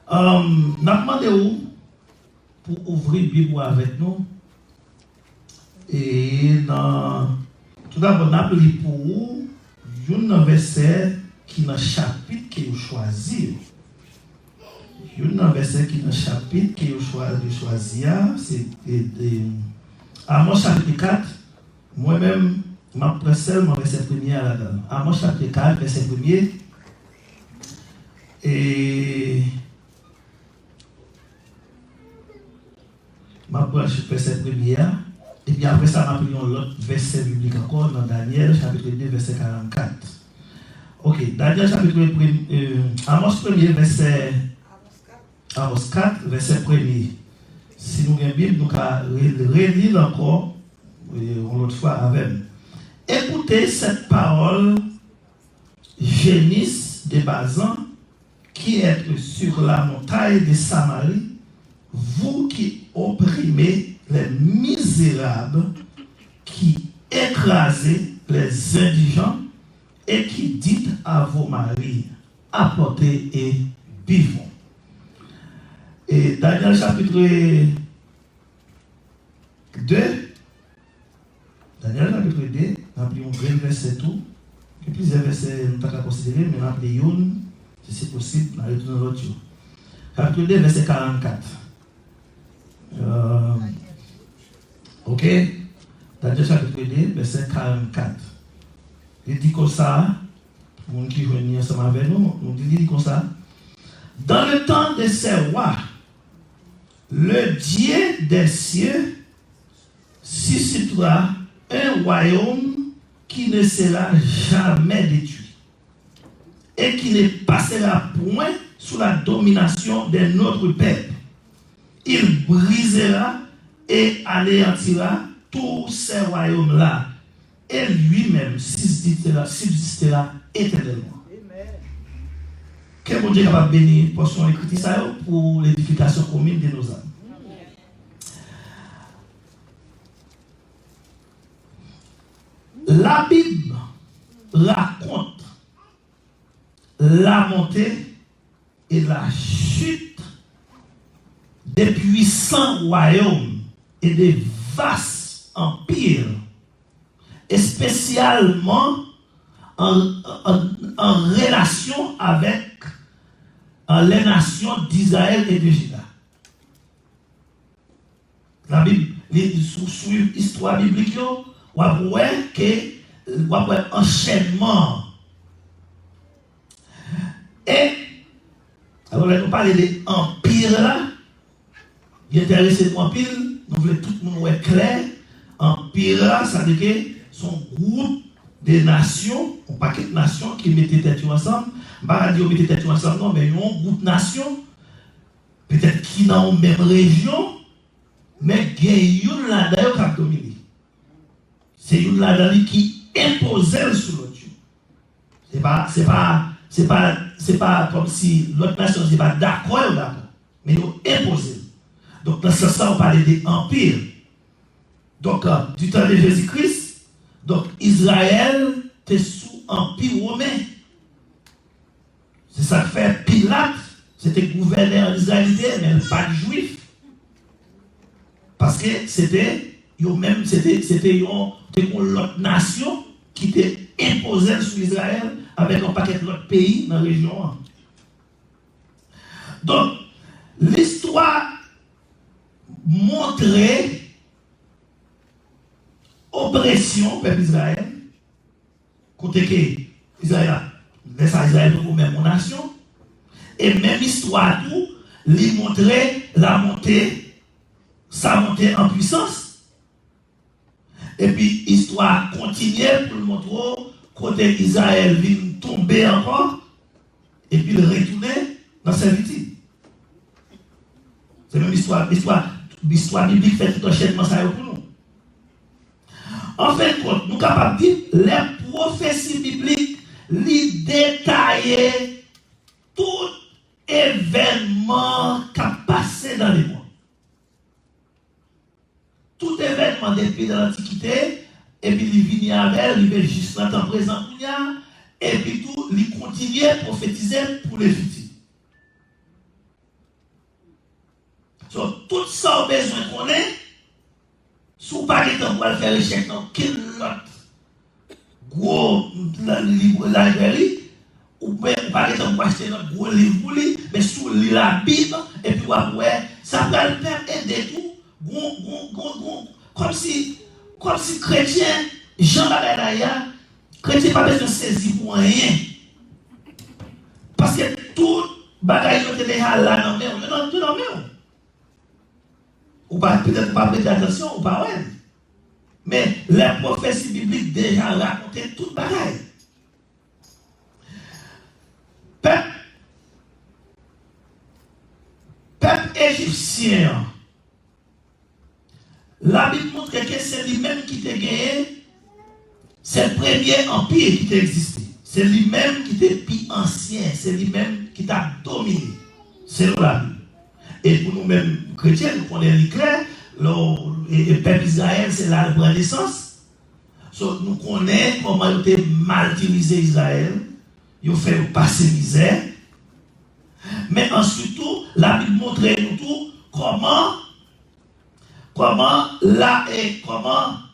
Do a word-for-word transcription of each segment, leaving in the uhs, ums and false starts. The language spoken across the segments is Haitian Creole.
Um, n ap mande w pou ouvri Bib ou avèk nou. E nan, toudabò, n ap li pou ou youn nan vèsè ki nan chapit ke yo chwazi yo. Youn nan vèsè ki nan chapit ke yo chwa-, yo chwazi a, se, e, e, Amòs chapit kat, mwen menm, m ap pran sèlman vèsè premye a ladan l. Amòs chapit kat, vèsè premye. E M ap pran vèsè premye a, epi apre sa, m ap li yon lòt vèsè biblik ankò nan Danyèl, chapit de, vèsè karannkat. Ok, Danyèl, chapit premye, euh, Amòs premye, vèsè, Amòs kat, vèsè premye. Si nou gen Bib, nou ka re-, reli l ankò, euh, yon lòt fwa avè m. Écoutez cette parole, génisses de Bazan, qui êtes sur la montagne de Samarie, vous qui opprimez les misérables, qui écrasez les indigents, et qui dites à vos maris, apportez et buvons. E Danyèl chapit de, Danyèl chapit de, n ap li yon grenn vèsè tou. Gen plizyè vèsè nou ta ka konsidere, men n ap li youn, si se posib, n a retounen lòt yo. Chapit de, vèsè karannkat. Euh, ok? Danyèl chapit de, vèsè karannkat. Li di konsa, pou moun ki jwenn li ansanm avè nou, nou di li konsa, Dans le temps de ces rois, le Dieu des cieux suscitera un royaume qui ne sera jamais détruit et qui ne passera point sous la domination d'un autre peuple. Il brisera et anéantira tous ces royaumes-là, et lui-même subsistera, subsistera éternellement. Ke Bondye kapab beni pòsyon ekriti sa yo pou ledifikasyon komin de nos âmes. La Bible raconte la montée et la chute de puissants royaumes et de vastes empires, spécialement en, en, en relation avec, euh, les nations d'Israël et de Juda. Labib, li, si w swiv istwa biblik yo, w ap wè ke, w ap wè anchènman an. E, alò, lè nou pale de anpi la, li enterese nou anpil, nou vle tout moun wè klè. Anpi la, sa vle di ke se yon gwoup de nasyon, yon pakèt nasyon ki mete tèt yo ansanm. M pa ka di yo mete tèt yo ansanm, non, men yon gwoup nasyon, petèt ki nan yon menm rejyon, men gen youn ladan yo k ap domine. Se youn ladan li ki enpoze l sou lòt yo. Se pa, se pa, se pa, se pa kòmsi lòt nasyon se pa dakò yo dakò, men yo enpoze l. Donk, nan sans sa, ou pale de anpi. Donk, euh, du temps de Jésus-Christ, donk, Izrayèl te sou anpi women. Se sa k fè Pilat, se te gouvènè ann Izrayèl li te ye, men l pa t jwif. Paske se te yo menm, se te, se te yon, te yon lòt nasyon ki te enpoze l sou Izrayèl avèk yon pakèt lòt peyi nan rejyon an. Donk, listwa montre opresyon pèp Izrayèl, kote ke Izrayèl ap, lè sa Izrayèl poko menm yon nasyon, e menm istwa tou, li montre la montée, sa montée en puissance. Epi istwa a kontinye pou l montre w kote Izrayèl vin tonbe ankò, epi l retounen nan sèvitid. Se menm istwa, istwa, istwa biblik fè tout anchènman sa yo pou nou. An fen de kont, nou kapab di lè pwofesi biblik li detaye tout evènman k ap pase nan lemonn. Tout evènman depi nan lantikite, epi li vini avè l, rive jis nan tan prezan kounye a, epi tou li kontinye pwofetize pou lefiti. sa w bezwen konnen, si w pa gen tan pou al fè rechèch nan okenn lòt gwo library, ou pa gen tan pou achte lòt gwo liv pou li, men si w li Labib, epi w ap wè, sa pral pèm ede tou, gon, gon, gon, gon, kòmsi, kòmsi kretyen, jan bagay la ye a, kretyen pa bezwen sezi pou anyen. Paske tout bagay yo te deja la nan men w, yo nan, yo nan men w. Ou pa, petèt ou pa prete atansyon, ou pa wè l. Men, lè pwofesi biblik deja rakonte tout bagay. Pèp, pèp ejipsyen an, Labib montre ke se li menm ki te genyen se premye anpi ki te egziste. Se li menm ki te pi ansyen, se li menm ki t ap domine, selon Labib. E pou nou menm kretyen, nou konnen li klè, lè w, e, e pèp Izrayèl, se la l pran nesans. So, nou konnen kòman yo te maltirize Izrayèl, yo fè yo pase mizè. Men answit tou, Labib montre nou tou kòman, kòman la, e kòman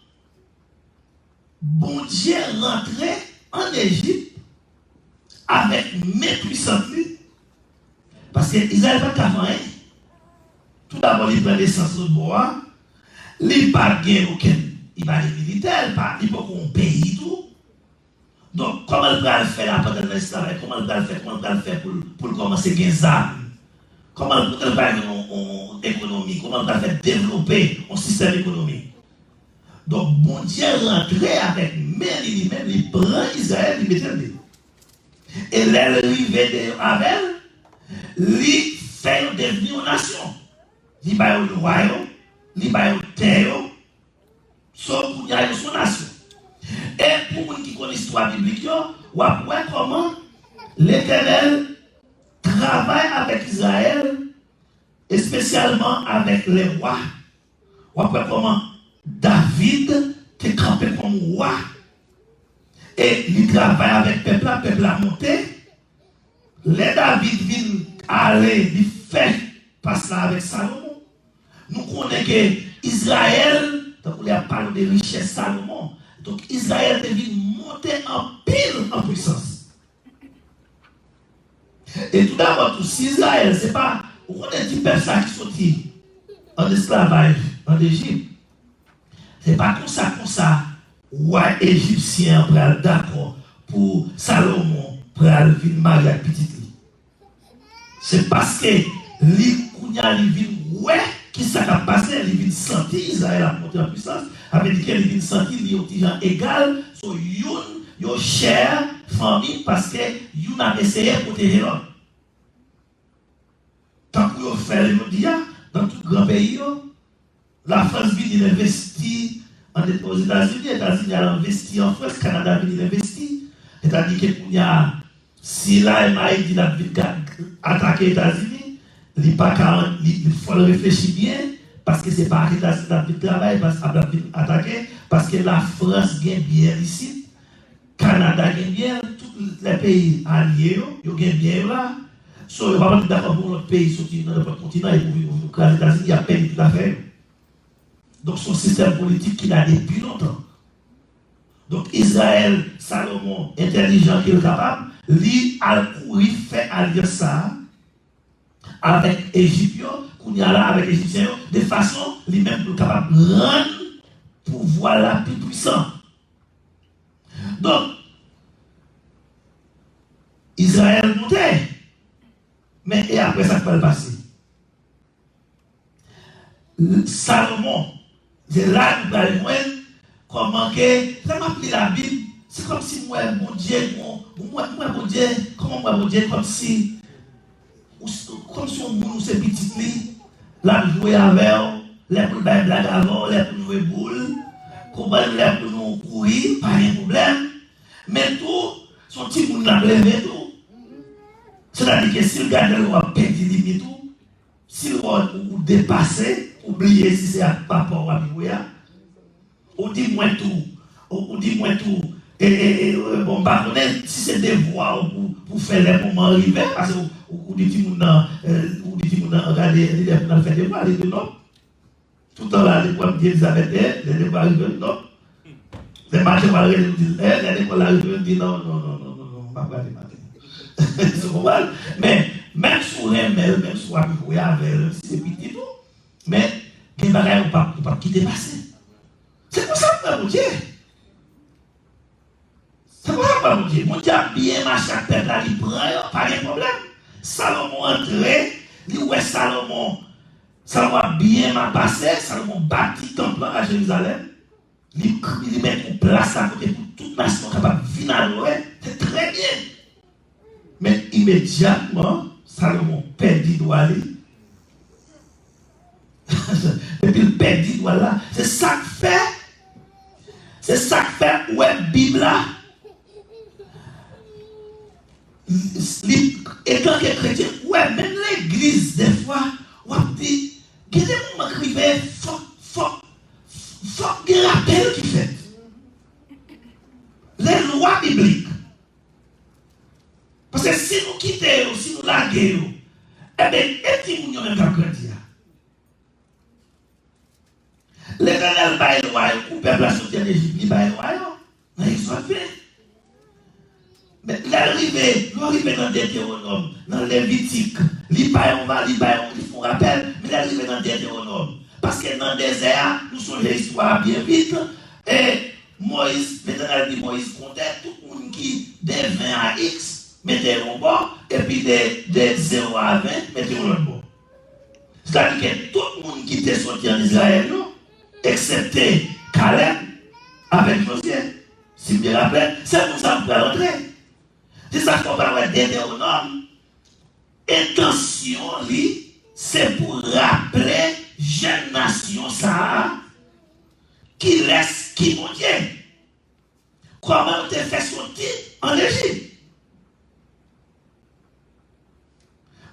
Bondye rantre ann Ejip avèk men pwisan li, paske Izrayèl pa t ka fè anyen. Toudabò, li pran nesans lòt bò a, li pa t gen okenn, li pa gen militè, li pa, li poko yon peyi tou. Donk, kòman l pral fè la pandan l nan esklavaj? Kòman l pral fè? Kòman l pral fè pou l, pou l kòmanse gen zam? Kòman l, kote l pral gen yon, yon, yon ekonomi? Kòman l pral fè devlope yon sistèm ekonomik? Donk, Bondye rantre avèk men li, li menm, li pran Izrayèl, li mete l deyò. E lè l rive deyò avè l, li fè yo devni yon nasyon. Li ba yo lwa yo, li ba yo tè yo. So, kounye a, yo se yon nasyon. E pou moun ki konn istwa biblik yo, w ap wè kòman Letènèl travay avèk Izrayèl, espesyalman avèk lè wa. W ap wè kòman David te kanpe kòm wa. E li travay avèk pèp la, pèp la monte. Lè David vin ale, li fè pas la avèk Salomon. Nou konnen ke Izrayèl, tankou lè y ap pale de richès Salomon, donk Izrayèl te vin monte anpil an pwisans. E toudabò tou, si Izrayèl, se pa, ou konnen ti pèp sa ki soti an esklavaj an Ejip, se pa konsa, konsa, wa ejipsyen an pral dakò pou Salomon pral vin marye ak pitit li. Se paske li, kounye a, li vin wè kisa k ap pase, li vin santi Izrayèl ap monte an pwisans, sa vle di ke li vin santi li yon ti jan egal, so youn, yo share fanmi, paske youn ap eseye pwoteje lòt. Tankou yo fè l jodi a, nan tout gran peyi yo, Lafrans vini l envesti an, Ozetazini, Etazini al envesti an Frans, Kanada vini l envesti. Sètadi ke kounye a, si la M I di l ap vin ga-, atake Etazini, li pa ka, li, li fò l reflechi byen, paske se pa ak Etazini l ap vin travay, pas-, l ap vin atake, paske Lafrans gen byen isit, Kanada gen byen, tout lè peyi alye yo, yo gen byen yo la. So, yo pa p ap dakò pou yon lòt peyi soti nan nenpòt kontinan e pou vin, pou vin kraze Etazini, y ap pèdi tout afè yo. Donk, se yon sistèm politik ki la depi lontan. Donk, Izrayèl, Salomon, entèlijan ke l kapab, li al kouri fè alyans sa a avèk Ejip yo, kounye a la, avèk Ejipsyen yo, de fason li menm pou l kapab rann pouvwa l la pi pwisan. Donk, Izrayèl monte, men e apre sa k pral pase? Salomon, se la nou pral jwenn kòman ke, lè m ap li Labib, se kòmsi m wè Bondye, m wè, m wè Bondye, kòman m wè Bondye, kòmsi Ou s-, kòmsi yon moun ou se pitit li, l ap jwe avè w, lè pou l bay blag avè w, lè pou nou jwe boul, konprann, lè pou nou kouri, pa gen pwoblèm. Men tou, se yon timoun l ap leve tou. Sètadi ke si l gade w ap pèdi limit ou, si l wè w ou depase, ou bliye si se ak papa w w ap jwe a, Ou di mwen tou, ou, ou di mwen tou, e, e, e, e, bon, m pa konnen si se devwa w pou, pou fè lè moman an rive, paske ou, ou, ou di timoun nan, e, ou di timoun nan, gade, li lè pou n al fè devwa, li di non. Toutan la, li pral di Elizabeth, eh, lè lekòl la rive, non. Lè maten pral rele, nou di, eh, lè lekòl la rive, nou di, non, non, non, non, non, non, pa prale maten. Ou konprann? Men, menm si w renmen l, menm si w ap jwe avè l, menm si se pitit ou, men, gen bagay ou p ap, ou p ap kite pase. Se konsa m wè Bondye. Se pa anba Bondye. Bondye ap byen mache ak pèp la, li pran yo, pa gen pwoblèm. Salomon antre, li wè Salomon, Salomon ap byen ma-, pase, Salomon bati tanp lan a Jerizalèm. Li, li mete yon plas la kote pou tout nasyon kapab vin adore. Se trè byen. Men imedyatman, Salomon pèdi dwa li. Depi l pèdi dwa l la, se sa k fè, se sa k fè ou wè Bib la, li, etanke kretyen, ou wè menm legliz, dèfwa, w ap di, gen de moman k rive, fòk, fòk, fòk gen rapèl ki fèt. Les lois bibliques. Paske si nou kite yo, si nou lage yo, enben, e timoun yo menm k ap grandi a? Letènèl bay lwa yo pou pèp la soti ann Ejip, li bay lwa yo nan Egzòd ven. Men lè l rive, lè w rive nan Detewonòm, nan Levitik, li bay yon va, li bay yon, li fè yon rapèl, men lè l rive nan Detewonòm, paske nan dezè a, nou sonje istwa a byen vit, e Moyiz, Letènèl di Moyiz, konte tout moun ki de ven a iks, mete yo yon bò, epi de, de zewo a ven, mete yo lòt bò. Sètadi ke tout moun ki te soti ann Izrayèl yo, eksepte Kalèb avèk Jozye, si m byen raple, se moun sa yo k pral antre. Se sa k fè w pral wè Detewonòm, entansyon li, se pou raple jèn nasyon sa a, kilès ki Bondye. Kòman yo te fè soti ann Ejip?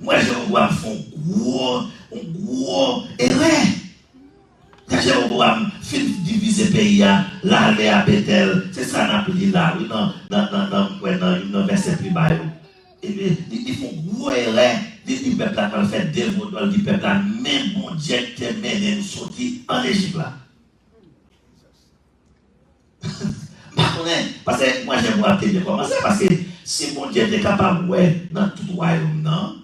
M wè Jewobowam fè yon gwo, yon gwo erè. Lè Jewobowam fin divize peyi a, l ale a Betèl, se sa n ap li la, wi, nan, nan, nan, nan, m kwè nan youn nan vèsè pi ba yo. E, e, li, li fè yon gwo erè, li di pèp la pral fè de vodou, li di pèp la, men Bondye ki te mennen nou soti ann Ejip la. M pa konnen, paske mwen, Jewobowam te byen kòmanse, paske si Bondye te kapab wè nan tout wayòm nan,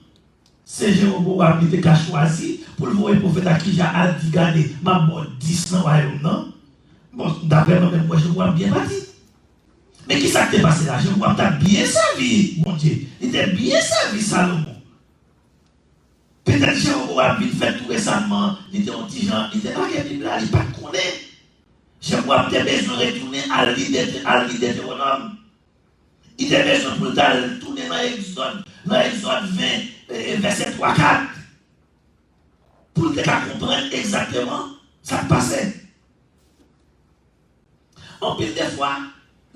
se Jewobowam li te ka chwazi pou l voye pwofèt Akija al di, gade, m ap ba w dis nan wayòm nan. Bon, daprè mwen menm, mwen, Jewobowam byen pati. Men ki sa k te pase la? Jewobowam t ap byen sèvi Bondye. Li te byen sèvi Salomon. Petèt Jewobowam vin fèt tou resaman, li te yon ti jan, li te lage Bib la, li pa t konnen. Jewobowam te bezwen retounen al li Dete-, al li Detewonòm. Li te bezwen pou l t al tounen nan Egzòd, nan Egzòd ven, e, vèsè twa, kat, pou l te ka konprann egzakteman sa k pase. Anpil de fwa,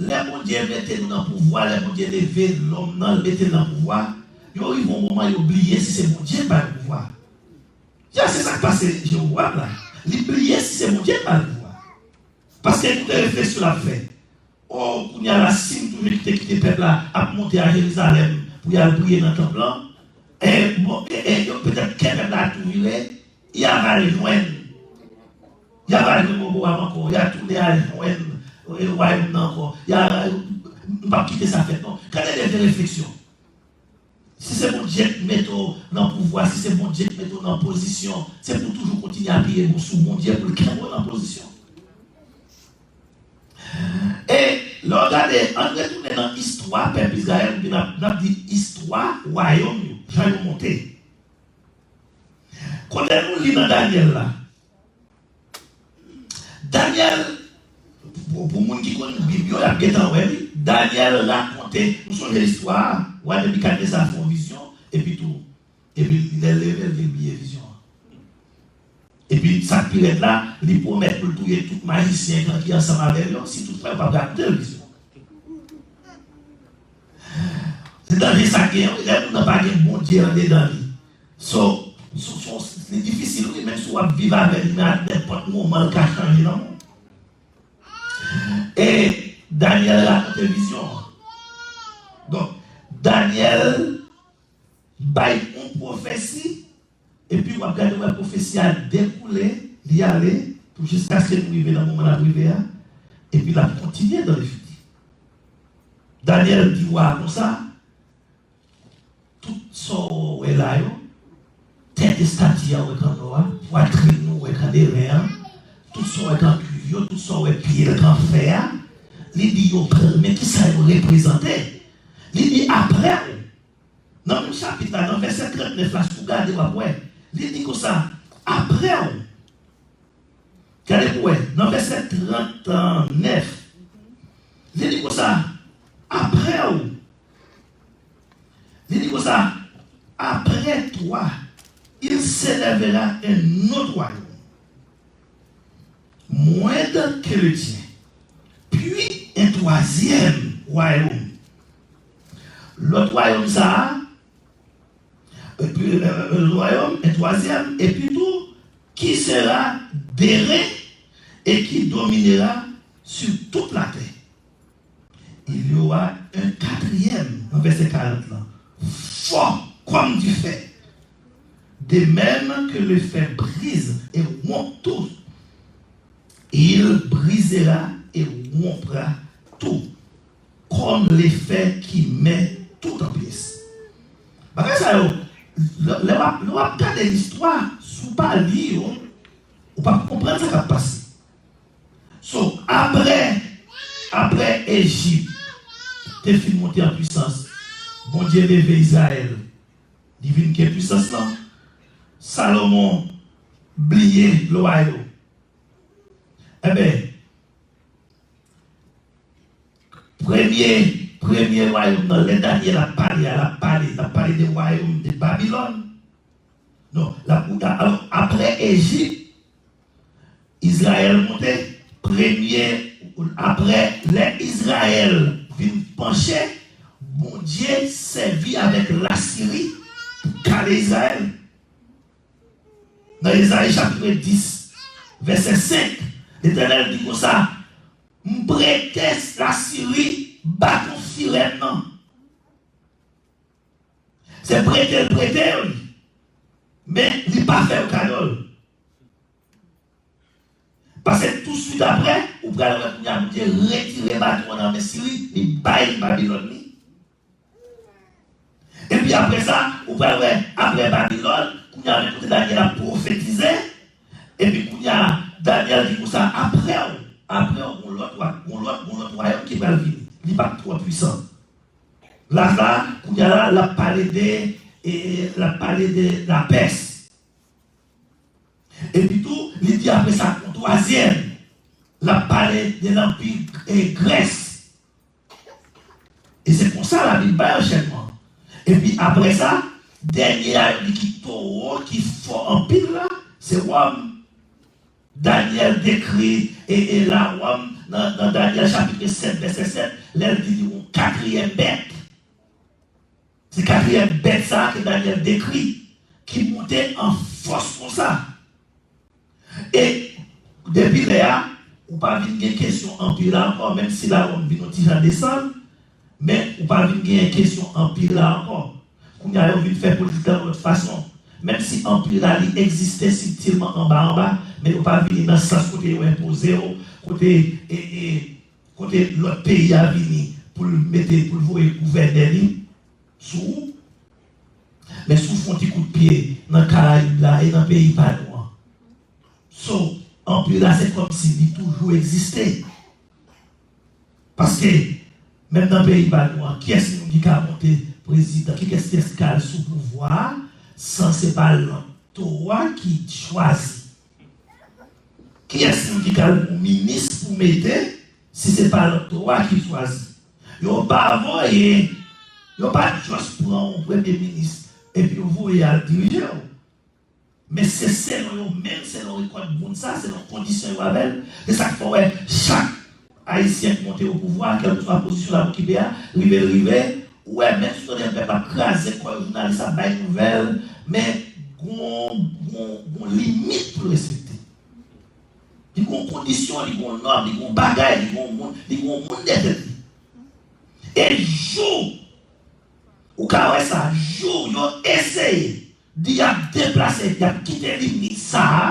lè Bondye mete nou nan pouvwa, lè Bondye leve lòm nan, l mete l nan pouvwa, yo rive yon moman, yo bliye si se Bondye k bay yo pouvwa. Ya, se sa k pase Jewobowam la. Li bliye si se Bondye k bay l pouvwa. Paske ekoute refleksyon l ap fè. O, kounye a la, si m toujou kite, kite pèp la ap monte a Jerizalèm pou y al priye nan tanp lan, e, bon, e, e, yo, petèt kè pèp la tou vire, y a va al jwenn. Y a va al jwenn Jewobowam ankò. Y a tounen al jwenn, e, wayòm nan ankò. Y a, m p ap kite sa fèt, non. Gade de vrè refleksyon. Si se Bondye k mete w nan pouvwa, si se Bondye k mete w nan pozisyon, se pou w toujou kontinye apiye w sou Bondye pou l kenbe w nan pozisyon. E lè w gade, ann retounen nan istwa pèp Izrayèl, oubyen n ap, n ap di istwa wayòm yo, jan yo monte. Kote nou li nan Danyèl la, Danyèl, pou, pou moun ki konn Bib yo, y ap gentan wè li. Danyèl rakonte, nou sonje istwa a, wa Nebikadneza fè yon vizyon, epi tou, epi lè l leve, l vin bliye vizyon an. Epi sa k pi rèd la, li pwomèt pou l touye tout majisyen an ki ansanm avè l yo, si toutfwa yo p ap rakonte l vizyon an. Se danje sa k genyen, wi, lè moun nan pa gen Bondye andedan li. So, so, so, li difisil, wi, menm si w ap viv avè li, men a nenpòt moman, l ka chanje lanmou. E Danyèl rakonte vizyon an. Donk, Danyèl bay yon pwofesi, epi w ap gade, w wè pwofesi a dekoule, Li ale pou jiskaske nou rive nan moman n ap rive a, epi l ap kontinye dan le fiti. Danyèl di wa a konsa, tout sa w wè la yo, tèt estati a w wè k an nò a, pwatrin nou wè k an eren an, tout sa w wè k an kuiv yo, tout sa w wè pye l k an fè a, li di yo, men kisa yo reprezante? Li di, apre w, nan menm chapit la, nan vèsè trannèf la, si w gade, w ap wè, li di konsa, apre w, gade pou wè, nan vèsè trannèf, li di konsa, apre w, li di konsa, après toi, il s'élèvera un autre royaume, moindre que le tien, puis un troisième royaume. Lòt wayòm sa a, epi, euh, euh, royaume, un troisième, et puis tout, qui sera d'airain et qui dominera sur toute la terre. Il y aura un quatrième, nan vèsè karant lan, fort comme du fer, de même que le fer brise et rompt tout, il brisera et rompra tout, comme le fer qui met tout en pièces. Bagay sa yo, lè, lè w ap, lè w ap gade listwa, si w pa li yo, ou p ap konprann sa k ap pase. So, apre, apre Ejip te fin monte an pwisans, Bondye leve Izrayèl, li vin gen pwisans lan. Salomon bliye lwa yo. Enben, premye, premye wayòm nan, lè Danyèl ap pale a, l ap pale, l ap pale de wayòm de Babilòn. Non, l ap, alò, apre Ejip, Izrayèl monte, premye, apre, lè Izrayèl vin panche, Bondye sèvi avèk Lasiri pou kale Izrayèl. Nan Ezayi chapit dis, vèsè senk, Letènèl di konsa, M prete Lasiri baton sirèn nan. Se prete l prete yo li. Men li pa fè yo kado l. Paske tousuit apre, ou pral wè kounye a Bondye retire baton an nan men Siri, li bay Babilòn li. Epi apre sa, ou pral wè, apre Babilòn, kounye a men kote Danyèl ap pwofetize, epi kounye a, Danyèl di konsa, apre w, apre w, gon lòt wa, gon lòt, gon lòt wayòm ki pral vini. Li p ap twò pwisan. La sa, kounye a la, l ap pale de, e, l ap pale de Lapès. Epi tou, li di apre sa, yon twazyèm, l ap pale de lanpi, e, Grès. E se konsa Labib bay anchènman. Epi apre sa, dènye a, yo di ki towo ki fò anpil la, se Wòm. Danyèl dekri, e, e Lawòm nan, nan Danyèl chapit sèt, vèsè sèt, lè l di li yon katriyèm bèt. Se katriyèm bèt sa a ke Danyèl dekri, ki monte an fòs konsa. E depi lè a, ou pa vin gen kesyon anpi la ankò, menm si Lawòm vin yon ti jan desann, men ou pa vin gen kesyon anpi la ankò. Kounye a, yo vin fè politik la yon lòt fason. Menm si anpi la, li egziste sibtilman anba anba, men yo pa vini nan sans kote yo enpoze w, kote, e, e, kote lòt peyi a vini pou l mete, pou l voye gouvènè li sou ou. Men si w fè yon ti kout pye nan Karayib la e nan peyi pa nou an. So, anpi la, se kòmsi li toujou egziste. Paske, menm nan peyi pa nou an, kiyès moun ki ka monte prezidan, kiyès, kiyès ki ka al sou pouvwa a, san se pa lanto a ki chwazi? Kiyès moun ki ka al pou minis pou mete, si se pa lanto a ki chwazi? Yo pa voye, yo pa just pran yon premye minis, epi yo voye al dirije w. Men se selon yo menm, selon rekòd moun sa, selon kondisyon yo avè l. Se sa k fè w wè chak Ayisyen k monte o pouvwa, kèlkeswa pozisyon l ap okipe a, rive l rive, ou wè menm si w tande pèp ap kraze kò yo, jounalis ap bay nouvèl, men gon, gon, gon limit pou l respekte. Li gon kondisyon, li gon nòm, li gon bagay, li gon moun, li gon moun dèyè tèt li. E jou, ou ka wè sa, jou yo eseye di y ap deplase, y ap kite limit sa a,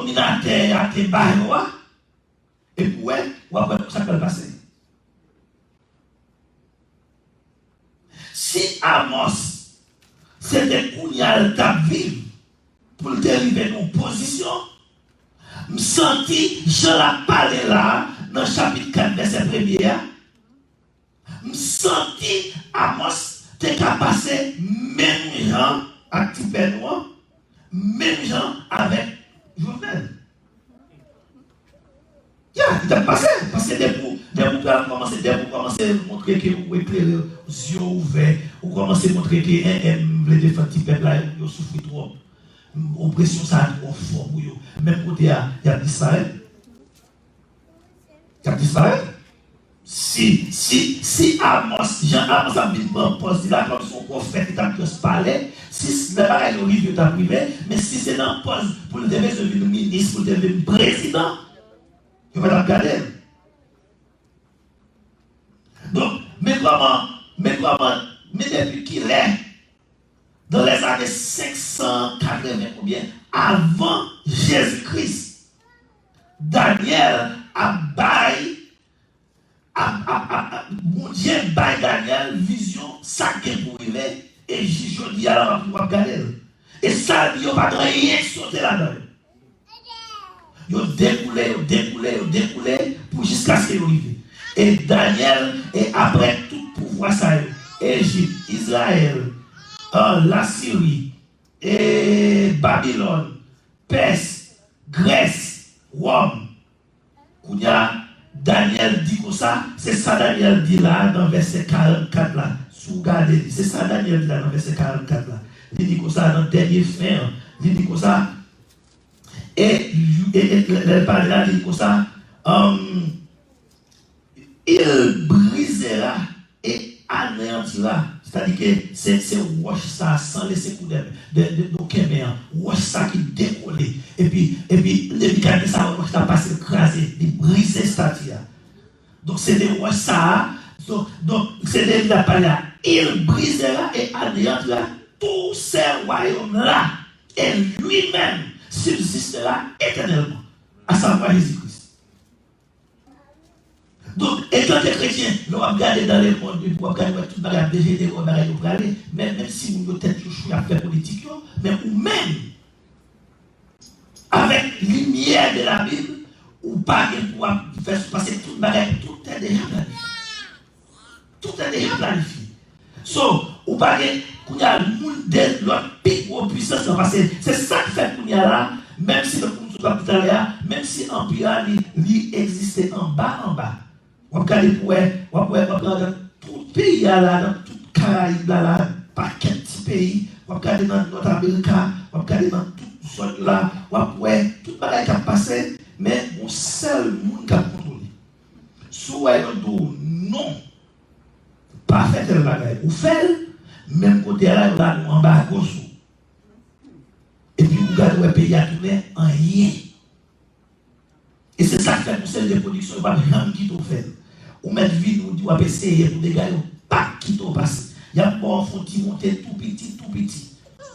dominatè a te ba yo a, epi w wè, w ap wè sa k pral pase. Si Amòs se te kounye a l t ap viv pou l te rive nan yon pozisyon, m santi jan l ap pale la a, nan chapit kat vèsè premye a, m santi Amòs te ka pase menm jan ak ti pè nou an, menm jan avèk Jovenel. Ya, li t ap pase. Paske depi w, depi w pral kòmanse, depi w kòmanse montre ke ou eklere, zye w ouvè, ou kòmanse montre ke, en, en, m vle defann ti pèp la, yo, yo soufri twòp. Opresyon sa a twò fò pou yo. Menm kote a, y ap disparèt. Y ap disparèt. Si, si, si Amòs, jan Amòs ap vin pran pòz li la, kòm se yon pwofèt, li t ap just pale, si s-, lè bagay yo rive, yo t ap rive, men si se nan pòz pou l te bezwen vin minis, pou l te vin prezidan, yo pa t ap gade l. Donk, men kòman, men kòman, men depi kilè, dans les années senk san katreven oubyen avan Jezi Kris, Danyèl ap bay, ap, ap, ap, ap, Bondye bay Danyèl vizyon sa k gen pou rive, e jis jodi a la, w ap, w ap gade l. E sa l di yo pa gen anyen k sote ladan yo. Yo dekoule, yo dekoule, yo dekoule pou jiskaske yo rive. E Danyèl, e apre tout pouvwa sa yo, Ejip, Izrayèl, e, Lasiri, e Babilòn, Pès, Grès, Wòm. Kounye a, Danyèl di konsa, se sa Danyèl di la nan vèsè karannkat la. Si w gade li, se sa Danyèl di la nan vèsè karannkat la. Li di konsa nan dènye fen an, li di konsa, e, e, e lè, lè l pale la, li di konsa, um, il brisera et anéantira. Sètadi ke se, se wòch sa a san lese kou de, de, de, de okenn men an. Wòch sa ki dekole. Epi, epi, Nebikadneza wè wòch la pase l kraze, li brize estati a. Donk, se de wòch sa a. Donk, donk, se de li l ap pale a. Il brisera et anéantira tous ces royaumes-là, et lui-même subsistera éternellement, à savoir Jésus-Christ. Donk, etanke kretyen, lè w ap gade dans le monde, epi w ap gade, wè tout bagay ap dejenere, wè bagay yo prale, men menm si moun yo tèt yo cho, y ap fè politik yo, men ou menm, avèk limyè de la Bible, ou pa gen pou w ap fè, paske tout bagay, tout est déjà planifié. Tout est déjà planifié. So, ou pa gen, kounye a, moun de lòt pi gwo pwisans lan, paske se sa k fè kounye a la, menm si lòt moun sot ap di talè a, menm si anpi a li, li egziste anba, anba. W ap gade pou wè, w ap wè, w ap gade tout peyi a la, nan tout Karayib la, la, pakèt ti peyi, w ap gade nan Nòt Amerika, w ap gade nan tout zòn la, w ap wè tout bagay k ap pase, men gon sèl moun k ap kontwole. Si w wè yo di w non, pa fè tèl bagay, ou fè l, menm kote a la, yo la nou anbago sou. Epi ou gade wè peyi a tounen anyen. E se sa k fè gon seri de pwodiksyon yo p ap janm kite w fè l. Ou mèt vini, ou di w ap eseye pou dega yo p ap kite w pase. Y ap ba w fon ti monte tou piti, tou piti.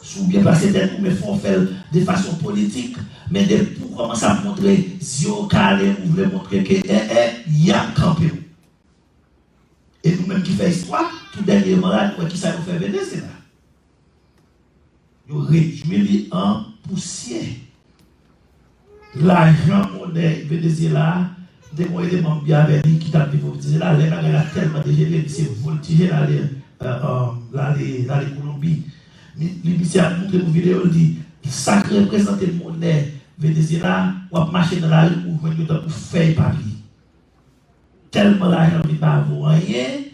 Si w byen plase tèt ou, men fò w fè l de fason politik, men depi w kòmanse ap montre zye w kale, ou vle montre ke, e, e, y ap kanpe w. E nou menm ki fè istwa, tou dènyèman la, nou wè kisa yo fè Venezyela. Yo redwi li an pousyè. Lajan, monè Venezyela a, m te gen yon eleman m byen avè li ki t ap viv o Venezyela, lè bagay la tèlman dejenere, misye voltije l ale, e, e, l ale, l ale Kolonbi. Li, li, misye ap montre nou videyo, l di, sa k reprezante monè Venezyela, w ap mache nan lari, ou jwenn yo tankou fèy papye. Tèlman lajan vin pa vo anyen,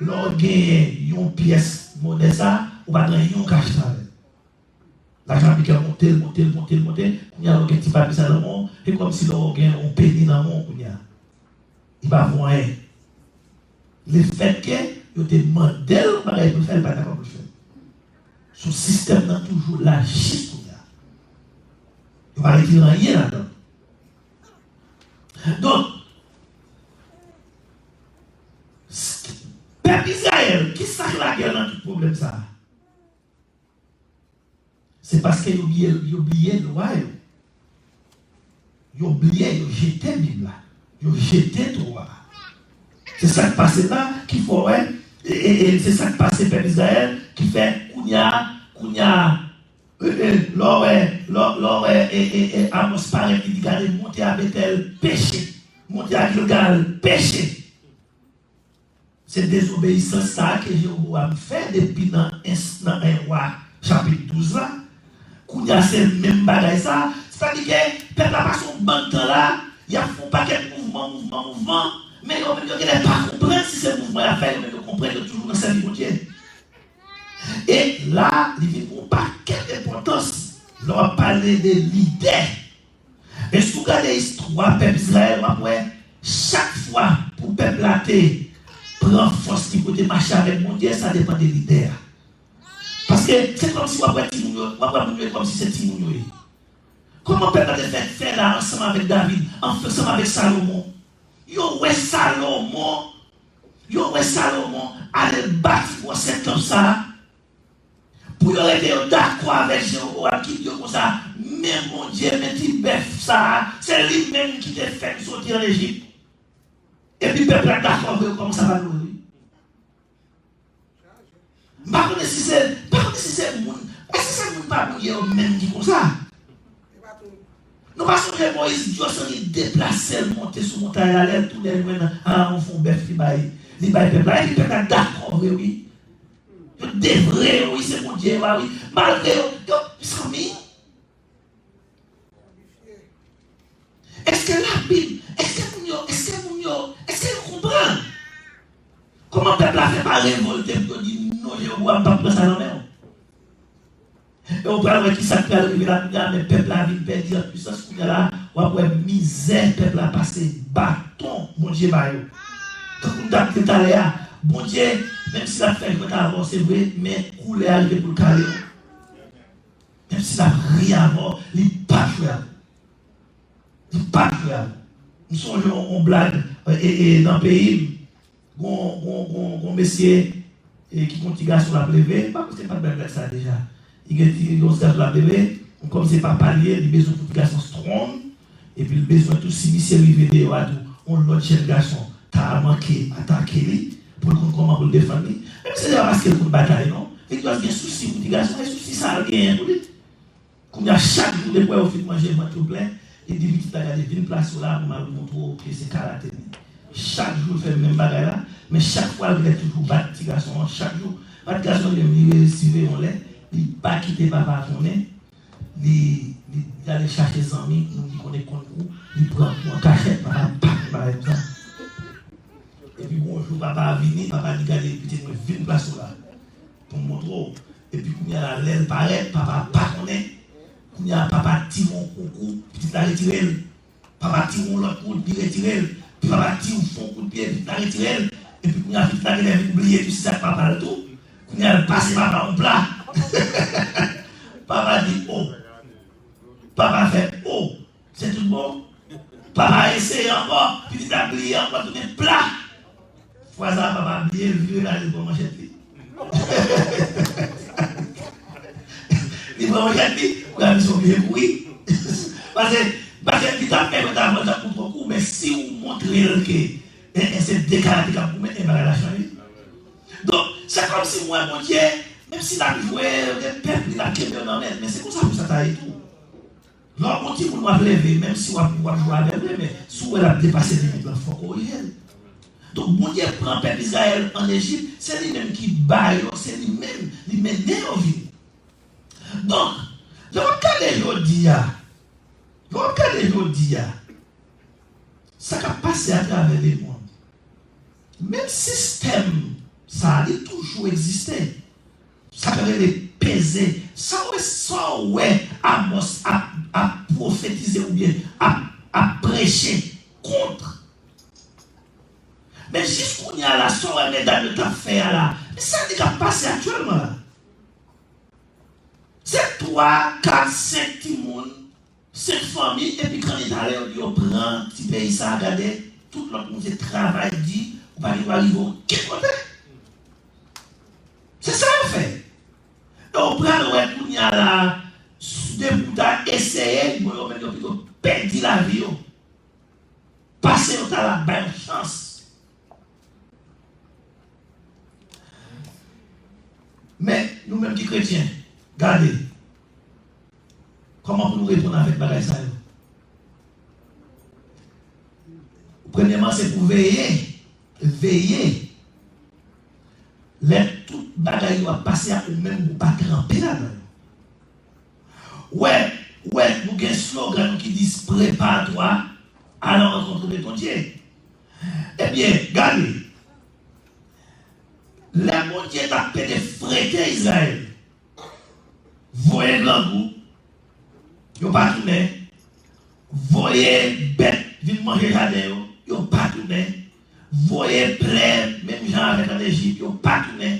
lè w genyen yon pyès monè sa, ou pa t gen yon kach avè l. Lajan ameriken an monte, l monte, l monte, l monte. Kounye a, lè w gen ti papye sa nan men w, se kòmsi lè w gen yon peni nan men w kounye a. Li pa vo anyen. Lefètke yo te mande l yon bagay pou l fè, li pa t dakò pou l fè l. Sou sistèm nan toujou la jis kounye a. Yo pa retire anyen ladan l. Donk, s-, pèp Izrayèl, ki sa k lage l nan tout pwoblèm sa a? Se paske yo bliye, yo bliye lwa yo. Yo bliye, yo jete Bib la. Yo jete Tora a. Se sa k pase la ki fè w wè, e, e, e, se sa k pase pèp Izrayèl ki fè kounye a, kounye a, e, e, lè w wè, lè, lè w wè, e, e, e, Amòs parèt, li di, "Gade, monte a Betèl, peche. Monte a Gilgal, peche." Se dezobeyisans sa a ke Jewobowam fè depi nan ens-, nan en Wa chapit douz la. Kounye a se menm bagay sa a. Sètadi ke pèp la pase yon bann tan la, y ap fè yon pakèt mouvman, mouvman, mouvman, men yo menm yo genlè pa konprann si se mouvman y ap fè, yo menm yo konprann yo toujou nan sèvi Bondye. E la, li vin gen yon pakèt enpòtans lè w ap pale de lidè. E si w gade istwa pèp Izrayèl, w ap wè chak fwa pou pèp la te pran fòs li pou te mache avèk Bondye, sa depann de lidè a. Paske se kòmsi w ap wè timoun yo, w ap wè moun yo kòmsi se timoun yo ye. Kòman pèp la te fè fè la ansanm avèk David, ansanm avèk Salomon? Yo wè Salomon, yo wè Salomon ale bati gwòs tanp sa a. Pou yo rete yo dakò avèk Jewobowam ki di yo konsa, "Men Bondye, men ti bèf sa a, se li menm ki te fè m soti ann Ejip." Epi pèp la dakò vre, yo kòmanse ap adore, wi. M pa konnen si se, m pa konnen si se moun, èske se moun pa Bondye yo menm ki konsa? Nou pa sonje Moyiz Dyosann li deplase l monte sou montay la, lè l tounen l jwenn Arawon fè yon bèf li bay, li bay pèp la. Epi pèp la dakò vre, wi. Yo devre yo, wi, se Bondye yo a, wi. Malgre yo, yo, mezanmi. Èske Labib, èske moun yo, èske moun yo, èske yo konprann? Kòman pèp la fè pa revòlte pou yo di, "Non, Jewobowam p ap pran sa nan men w"? E w pral wè ki sa k pral rive la kounye a, men pèp la vin pèdi an pwisans kounye a la, w ap wè mizè pèp la pase, baton Bondye ba yo. Tankou m t ap di talè a, Bondye, menm si l ap fè jwèt avè w, se vre, men koulè a rive pou l kale w. Menm si l ap ri avè w, li p ap jwe avè w. Li p ap jwe avè w. M sonje yon, yon blag, e, e, e, nan peyi m, gon, gon, gon, gon mesye, e, ki gon ti gason l ap leve, m pa panse m pa t bay blag sa a deja. Li gen ti, gon ti gason l ap leve, kòm se papa l ye, li bezwen pou ti gason strong, epi l bezwen tou, si misye rive deyò a tou, yon lòt jèn gason ta manke atake li, pou l konn kòman pou l defann li. Men misye se pa paske l konn batay, non. Victor gen sousi pou ti gason, e sousi sa a l genyen pou li. Kounye a, chak jou, depi w wè yo fin manje, vant yo plen, li di pitit la, "Gade, vin plase w la pou m al montre w ke se karate m ye." Chak jou, l fè menm bagay la, men chak fwa, l genlè toujou bat ti gason an, chak jou. Bat gason an, li menm, li reyisi veye yon lè, li pa kite papa a konnen, li, li, li ale chache zanmi, moun ki konnen konn kou, li pran kou an kachèt, papa a pa konn bagay konsa. Epi, bon jou, papa a vini, papa a di, "Gade, pitit mwen, vin plase w la." Pou m montre w. Epi kounye a la, lè l parèt, papa pa konnen. Kounye a, papa tire yon kou, kou, pitit la retire l. Papa tire yon lòt kou, li retire l. Epi papa tire yon fon kout pye, pitit la retire l. Epi kounye a, pitit la genlè vin bliye tou si sa k papa l tou. Kounye a, l pase papa yon pla. Papa di, "O." Papa fè, "O." Se tout bon. Papa eseye ankò, pitit la bliye ankò, tounen pla. Fwa sa a, papa bliye, l vire la, li pran manchèt li. Li pran manchèt li, pou la misyon vire kouri. Paske, paske li t ap fè mwen ta mwen t ap kontre kou, men si w montre l ke, e, e, se de karate k ap goumen, e bagay la chanje. Donk, se kòmsi m wè Bondye, menm si l ap jwe, gen pèp li, l ap kenbe yo nan men l, men se konsa pou sa ta ye tou. Lè w gon timoun w ap leve, menm si w ap, w ap jwe avè l vre, men si w wè l ap depase limit lan, fò w korije l. Donk, Bondye pran pèp Izrayèl ann Ejip, se li menm ki ba yo, se li menm, li mennen yo vini. Donk, lè w ap gade jodi a, lè w ap gade jodi a, sa k ap pase atravè lemonn, menm sistèm sa a, li toujou egziste. Sa k rele peze. Sa w wè, sa w wè Amòs ap, ap pwofetize oubyen ap, ap preche kont. Men jis kounye a la, sa w wè medam yo t ap fè a la, men sa li k ap pase aktyèlman la. Se twa, kat, senk timoun, senk fanmi, epi kanni talè yo di yo pran ti peyi sa a, gade, tout lòt moun se travay di, ou pa gen dwa rive okenn kote. Se sa yo fè. E w pral wè kounye a la, s-, depi w ta eseye, bon, yo menm yo pito pèdi lavi yo. Pase yo ta la bay yon chans. Men, nou menm ki kretyen, gade. Kòman pou nou reponn avèk bagay sa yo? Premyèman, se pou veye, veye. Lè tout bagay yo ap pase a, ou menm ou pa tranpe ladan yo. Wè, wè, nou gen slogan nou ki di prépare-toi à la rencontre de ton Dieu. Ebyen, gade, lè Bondye t ap pede frete Izrayèl, voye grangou, yo pa tounen. Voye bèt vin manje jaden yo, yo pa tounen. Voye plè, menm jan avèk ann Ejip, yo pa tounen.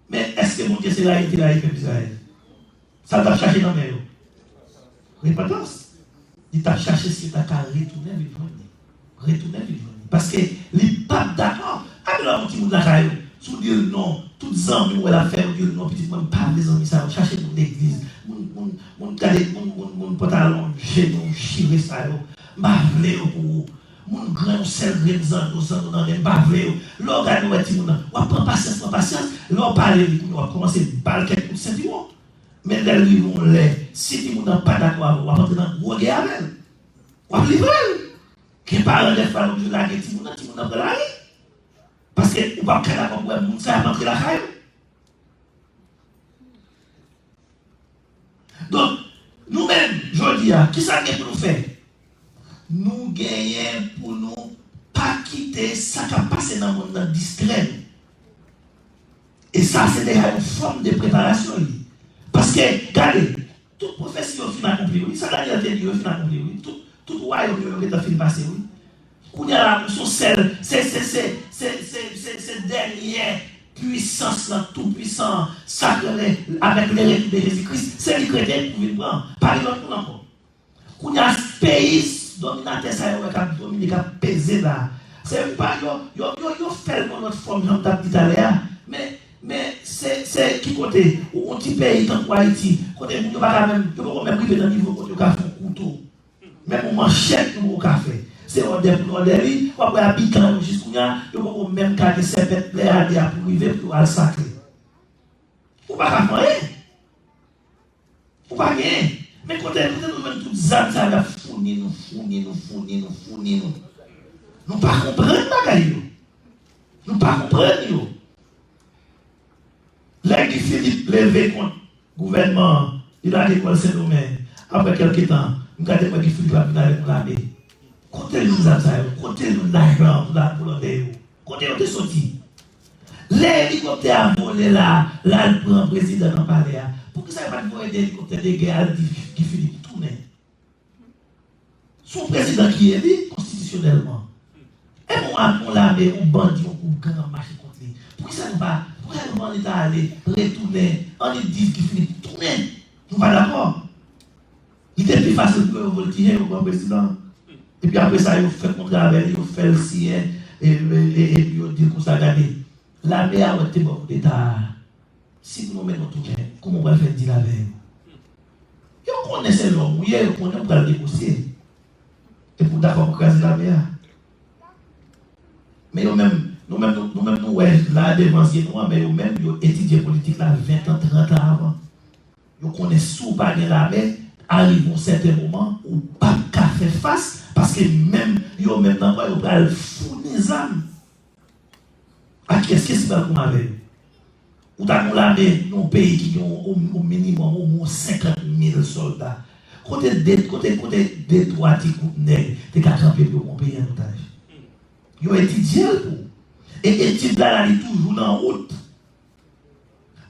Men èske Bondye se rayi te rayi pèp Izrayèl? Sa l t ap chache nan men yo? Repantans. Li t ap chache si yo ta ka retounen vin jwenn li. Retounen vin jwenn li. Paske li p ap dakò. Apre lè yon timoun lakay ou, si w di l non, tout zanmi w wè l ap fè, ou di l non, pitit mwen, m pa vle zanmi sa yo. Chache moun legliz, moun, moun, moun, gade, moun, moun, moun pantalon, jenou, chire sa yo. M pa vle yo pou ou. Moun gran, yon sèl grenn zanno, zanno nan nen, m pa vle yo. Lè w gade, w wè timoun nan, w ap pran pasyans, pran pasyans. Lè w pale li, kounye a w ap kòmanse ba l kèk kout sentiwon. Men lè l rive yon lè, si timoun nan pa dakò avè w, w ap antre nan gwo gè avè l. W ap livre l. Gen paran dèfwa yo oblije lage timoun nan, timoun nan pran lari. Paske ou p ap ka dakò pou wè moun sa y ap antre lakay ou. Donk, nou menm, jodi a, kisa n gen pou nou fè? Nou genyen pou nou pa kite sa k ap pase nan monn nan distrè nou. E sa, se deja yon fòm de preparasyon li. Paske, gade, tout pwofesi yo fin akonpli, wi. Sa Danyèl te di yo fin akonpli, wi. Tout, tout wayòm yo, yo gentan fin pase, wi. Kounye a la, nou se yon sèl, se, se, se dènyè pwisans lan, tou pwisan an, sa k rele, avèk le retour de Jezi Kris, se li k rete pou vin pran. Pa gen lòt moun ankò. Kounye a, peyi dominatè sa yo wè k ap domine, k ap peze la. Se pa yo, yo, yo, yo fè l nan lòt fòm, jan m t ap di talè a. Men, men, se, se ki kote, ou, yon ti peyi tankou Ayiti, kote moun yo pa ka menm, yo poko menm rive nan nivo kote yo ka fè yon kouto. Menm yon manchèt, yo poko ka fè. Se òdè pou n òdè li, w ap wè abitan yo jis kounye a, yo poko menm ka gen sèpèt lè ane a pou rive pou yo al sakre. Ou pa ka fè anyen. Ou pa genyen. Men kote, kote nou jwenn tout zam sa yo ap founi nou, founi nou, founi nou, founi nou? Nou pa konprann bagay yo. Nou pa konprann yo. Lè Guy Philippe leve kont gouvènman an, li lage kò l Sendomeng. Apre kèlke tan, m gade m wè Guy Philippe ap vin avèk yon lame. Kote l jwenn zam sa yo? Kote l jwenn lajan pou la, pou lòdè yo? Kote yo te soti? Lè elikoptè a vole la, l al pran prezidan nan palè a, poukisa yo pa t voye de elikoptè de gè al di Guy Philippe tounen? Se yon prezidan ki eli konstitisyonèlman. E bon, ak yon lame, yon bandi, yon gwoup gang ap mache kont li. Poukisa nou pa, poukisa nou pa annik ale, retounen, annik di Guy Philippe tounen? Nou pa dakò? Li te pi fasil pou yo vòltije, yo pran prezidan. Epi apre sa, yo fè kontra avè l, yo fè l siyen, e, e, e, epi yo di l konsa, gade, lame a wè te ba w koudeta a, si pou nou mennen w tounen, kòman w pral fè dil avè yo? Yo konnen se lòm ou ye, yo konnen w pral negosye. Epi w dakò pou kraze lame a. Men yo menm, nou menm, nou, nou menm, nou wè la devan zye nou an, men yo menm, yo etidye politik la ven tan, trant an avan. Yo konnen si w pa gen lame, arive yon sèten moman, ou p ap ka fè fas, paske menm yo menm nan kò yo pral founi zam. A kiyès, kiyès ki pral goumen avè yo? Ou ta gen yon lame nan yon peyi ki gen yon, o, o minimòm, omwen senkant mil sòlda. Kote de, kote, kote de twa ti gwoup nèg te ka kanpe pou yo pran peyi an otaj? Yo etidye l tou. E etid la, la, li toujou nan wout.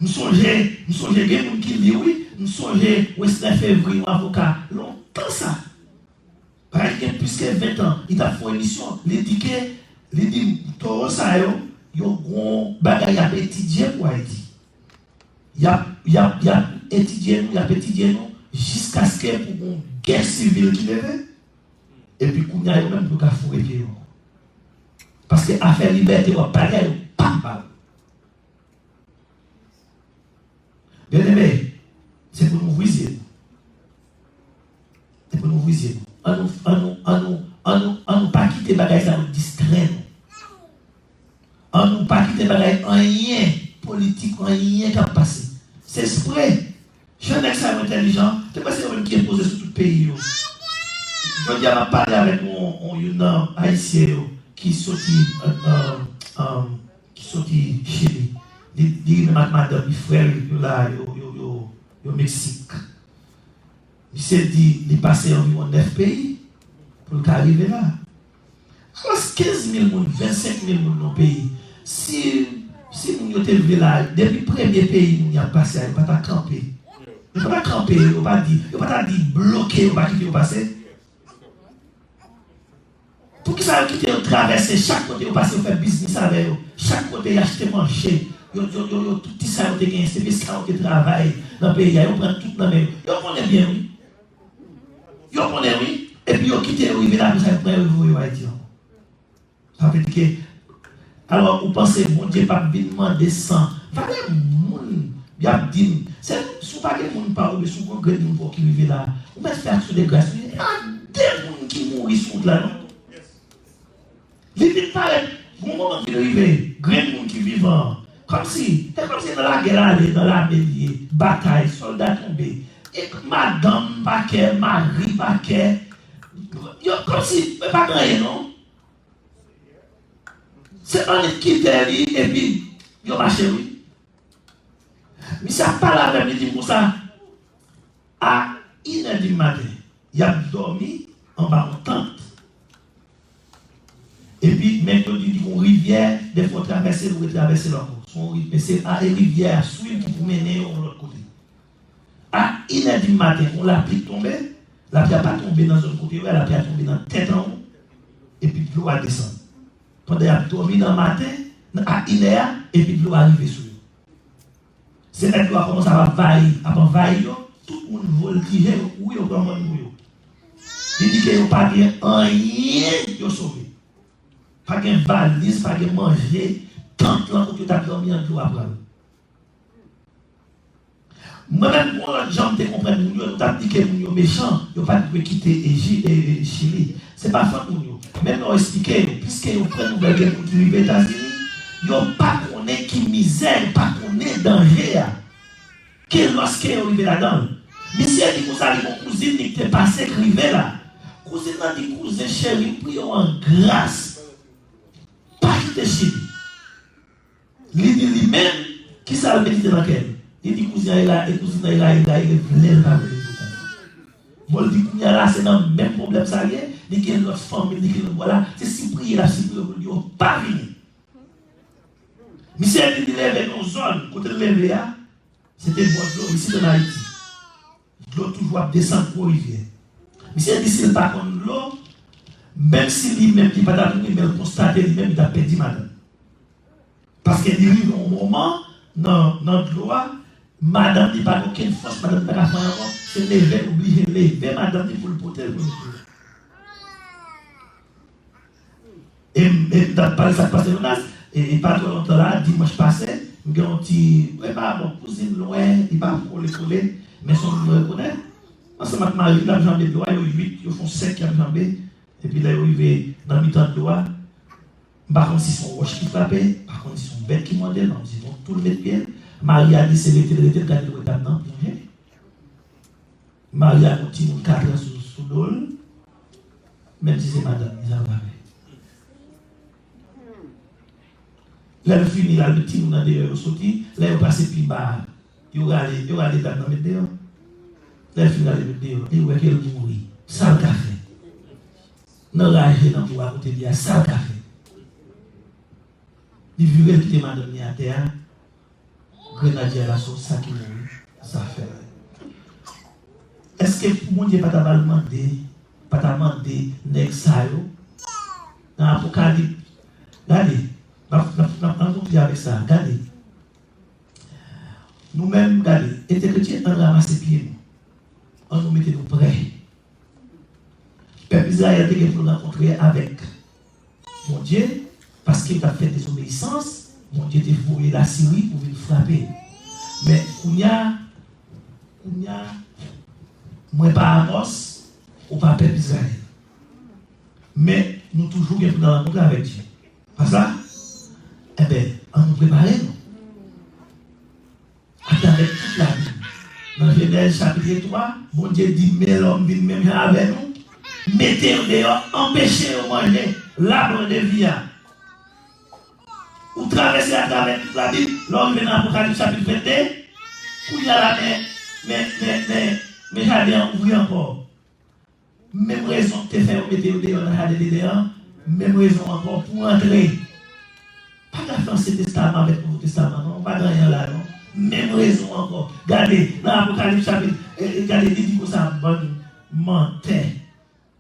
M sonje, m sonje gen moun ki li, wi. M sonje Wesner Fevry, yon avoka, lontan sa. Bagay ki gen plis ke ven tan, li t ap fè yon emisyon. Li di ke, li di, towo sa yo, yo gon bagay y ap etidye pou Ayiti. Y ap, y ap, y ap etidye nou, y ap etidye nou, jiskaske pou gon gè sivil ki leve. Epi kounye a, yo menm, yo ka foure pye yo. Paske afè libète w ap pale a, yo p ap ba w. Byeneme, se pou nou ouvri zye nou. Se pou nou ouvri zye nou. anyen politik, anyen k ap pase. Se espre. Jan nèg sa yo entèlijan, te kwè se yo menm ki enpoze sou tout peyi yo. Jodi a, m ap pale avèk yon, yon, youn nan Ayisyen yo ki soti, euh, euh, euh, ki soti Chili. Li, li menm ak madanm li, frè l yo la, yo, yo, yo, yo Meksik. Misye di li pase anviwon nèf peyi pou l ka rive la. Alò, kenz mil moun, vennsenk mil moun nan peyi, si, si moun yo te vle la, depi premye peyi moun y ap pase a, yo pa ta kanpe. Yo pa ta kanpe, yo pa di, yo pa ta di bloke, yo pa kite yo pase. Poukisa yo kite yo travèse chak kote yo pase, yo fè biznis avè yo? Chak kote y achte manje, yo, yo, yo, yo, tout ti sa yo te genyen, se mesye sa yo te travay nan peyi a, yo pran tout nan men yo. Yo konnen byen, wi. Yo konnen, wi. Epi yo kite yo rive la, apre sa, yo pran yo, yo voye yo Ayiti ankò. Sa vle di ke, alò, ou panse Bondye p ap vin mande san? Valè moun, y ap di m, se, si w pa gen moun pa w, oubyen si w gen grenn moun pa w ki rive la, ou mèt fè aksyon de gras, wi. Pa de moun ki mouri sou wout la, non. Li vin parèt, gon moman ki rive, grenn moun ki vivan an. Kòmsi, se kòmsi nan lagè l ale, nan lame l ye, batay, sòlda tonbe. E madanm pa kè, mari pa kè. Yo, kòmsi, e pa gen anyen, non. Se annik kite li, epi yo mache, wi. Misye ap pale avè m, li di m konsa, a inè di maten, y ap dòmi anba yon tant. Epi, men yo di, di yon rivyè, dèfwa w travèse l, ou retravèse l ankò. Se yon ri-, men se a, e rivyè a swiv ki pou mennen yo yon lòt kote. A inè di maten, yon lapli tonbe, lapli a pa tonbe nan zòn kote yo ye a, lapli a tonbe nan tèt anwo, epi dlo a desann. Pandan y ap dòmi nan maten, nan, a inè a, epi dlo a rive sou yo. Se lè dlo a kòmanse ap anvayi, ap anvayi yo, tout moun vòltije, yo kouri, yo pran mòn pou yo. Li di ke yo pa gen anyen yo sove. Pa gen valiz, pa gen manje, tant lan kote yo t ap dòmi an, dlo a pran l. Mwen menm, gon lòt jan m te konprann moun yo, nou t ap di ke moun yo mechan, yo pa t dwe kite Eji-, e, e, Chili. Se pa fòt moun yo. Men lè w esplike yo, piske yo pran nouvèl gen moun ki rive Etazini, yo pa konnen ki mizè, yo pa konnen danje a. Ke lòske yo rive ladan l. Misye di konsa, li gon kouzin li ki te pase k rive la. Kouzin nan di, kouzen cheri, m priye w an gras, pa kite Chili. Li di li menm, kisa l medite nan kè l? Li di kouzin an, e la, e kouzin nan, e la, e la, e vle l pa vle l. Bon, l di kounye a la, se nan menm pwoblèm sa l ye, li gen lòt fanmi, li gen lòt bò la, se sipriye l ap sipriye pou l di yo pa vini. Misye di li leve nan yon zòn, kote l leve a, se te bò dlo, isit ann Ayiti. Dlo toujou ap desann gwo rivyè. Misye di si l pa konn dlo, menm si li menm li pa t ap mouri, men l konstate li menm li t ap pèdi madanm. Paske li rive yon moman nan, nan dlo a, madanm li pa gen okenn fòs, madanm li pa ka fè anyen ankò, se leve, l oblije leve madanm li pou l pote l pou l mete. E m, e m t ap pale sa k pase Jonas, e, e pa twò lontan la, dimanch pase, m gen yon ti, e pa bon, kouzin lwen, li pa kole kole, men se yon moun mwen rekonèt. Ansanm ak mari l, l ap janbe dlo a, yo uit, yo fè yon sèk, y ap janbe. Epi lè yo rive nan mitan dlo a, m pa konn si se yon wòch ki frape, m pa konn si se yon bèt ki mòde l, m pa konn si se yon tou l met pye l. Mari a di se rete l rete l, gade l wè dam nan plonje. Mari a gon timoun kat an sou, sou do l, menm si se madanm li, sa pa fè. Lè l fini, l al met timoun nan deyò, yo soti, lè yo pase pi ba a, yo rale, yo rale dam nan met deyò. Lè l fin rale met deyò, li wè ke l mouri. Sa l ka fè? Nan raje, nan bwa kote li a, sa l ka fè? Li vire, l kite madanm li atè a. Grenadye a la sòt sa ki mouri, sa fè. Èske pou Bondye pa ta ba l mande, pa ta mande nèg sa yo? Nan Apokalip, gade, n ap, n ap, n ap, n ap konklyi avèk sa, gade. Nou menm, gade, entegritye, ann ranmase pye nou. Ann nou mete nou prè. Pèp Izrayèl te gen pou l rankontre avèk Bondye, paske yo t ap fè dezobeyisans, Bondye te voye Lasiri pou vin frape. Men kounye a, kounye a, mwen pa Amòs, ou pa pèp Izrayèl. Men nou toujou gen pou n al rankontre avèk Dye. Pa sa? Enben, ann nou prepare nou. Jenèz chapit twa, Bondye di, men lòm vin menm jan avè nou, mete yo deyò, anpeche yo manje, labre de vi a. Ou travèse atravè tout Labib, lè w rive nan Apokalips chapit vennde, kounye a la, men, men, men, men, men jaden an ouvri ankò. Menm rezon ki te fè yo mete yo deyò nan jaden Eden an, menm rezon ankò pou antre. Pa ka fè Ansyen Testaman avèk Nouvo Testaman, non, pa gen anyen la, non. Menm rezon ankò. Gade, nan Apokalips chapit, e, e, gade, li di konsa, bann mantè,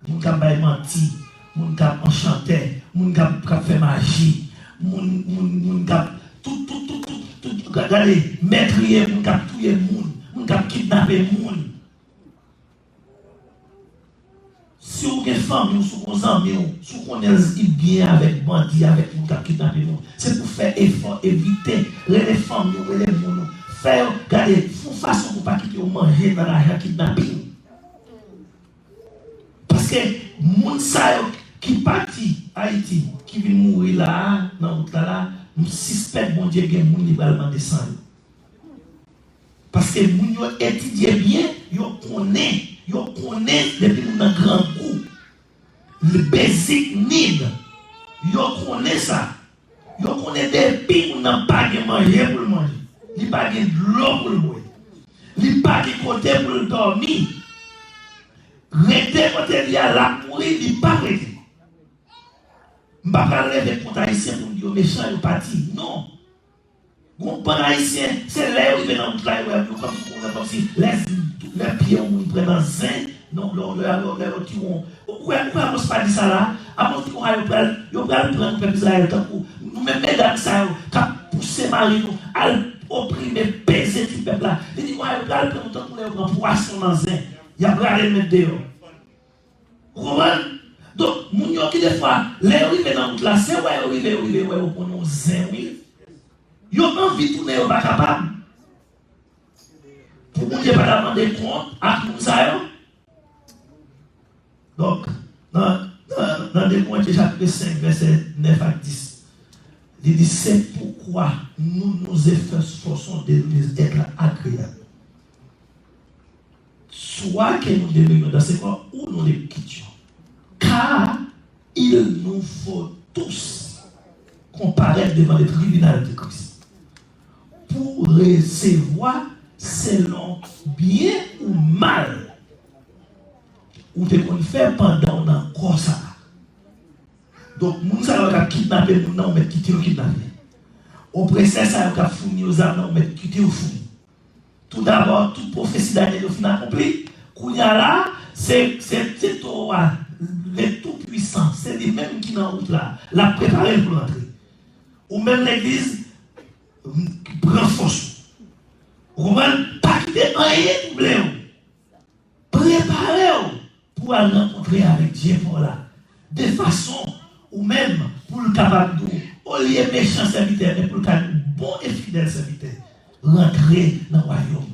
moun k ap bay manti, moun k ap anchantè, moun k ap, k ap fè maji, moun, moun, moun k ap, tout, tout, tout, tout, tout, ga-, gade, mètriye, moun k ap touye moun, moun k ap kidnape moun. Si w gen fanmi w, si w gen zanmi w, si w konnen l byen avèk bandi, avèk moun k ap kidnape moun, se pou fè efò, evite, rele fanmi w, rele moun ou. Fè yo, gade, fè yon fason pou w pa kite yo manje nan lajan kidnaping. Paske moun sa yo ki pati Ayiti, ki vin mouri la a, nan wout la la, m sispèk Bondye gen moun li pral mande san yo. Paske moun yo etidye byen, yo konnen, yo konnen depi moun nan grangou, li basic need, yo konnen sa. Yo konnen depi moun nan pa gen manje pou l manje, li pa gen dlo pou l bwè, li pa gen kote pou l dòmi, rete kote li a, l ap mouri, li p ap rete. M pa pral leve kont Ayisyen pou m di yo mechan, yo pati. Non. Gon bann Ayisyen, se lè yo rive nan wout la, yo wè yo kòmsi, yo wè kòmsi lè, lè pye yon moun pran nan zen, non, lè, lè, lè, lè yo tiwon. Ou kwè, ou kwè Amos pa di sa la? Amos di konsa yo pral, yo pral pran nou pèp Izrayèl tankou nou menm medam sa yo k ap pouse mari nou al oprime, peze ti pèp la. Li di konsa yo pral pran nou tankou lè yo pran pwason nan zen. Y ap rale l met deyò. Ou konprann? Donk, moun yo ki defwa, lè yo rive nan wout la, se wè yo rive, yo rive, wè yo pran yon zen, wi. Yo anvi tounen, yo pa kapab. Pou Bondye pa ta mande kont ak moun sa yo. Donk, nan, nan, nan de Korentyen chapit senk, vèsè nèf ak dis, li di, c'est pourquoi nous nous efforçons de nous être agréables, soit que nous demeurions dans ce corps ou nous le quittions. Car il nous faut tous comparaître devant le tribunal de Christ pour recevoir selon bien ou mal ou te konn fè pandan w nan kò sa a. Donk, moun sa yo k ap kidnape moun nan, ou mèt kite yo kidnape. Opresè sa yo k ap founi yo zam nan, ou mèt kite yo founi. Toudabò, tout pwofesi Danyèl yo fin akonpli. Kounye a la, se, se, se towo a, le Tout Puissant, se li menm ki nan wout la. L ap prepare l pou l antre. Ou menm legliz, pran fòs ou. Ou konprann? Pa kite anyen twouble w. Prepare w pou al rankontre avèk Dye pa w la, de fason ou menm pou l kapab di w, olye mechan sèvitè, men pou l ka di w, bon e fidèl sèvitè, rantre nan wayòm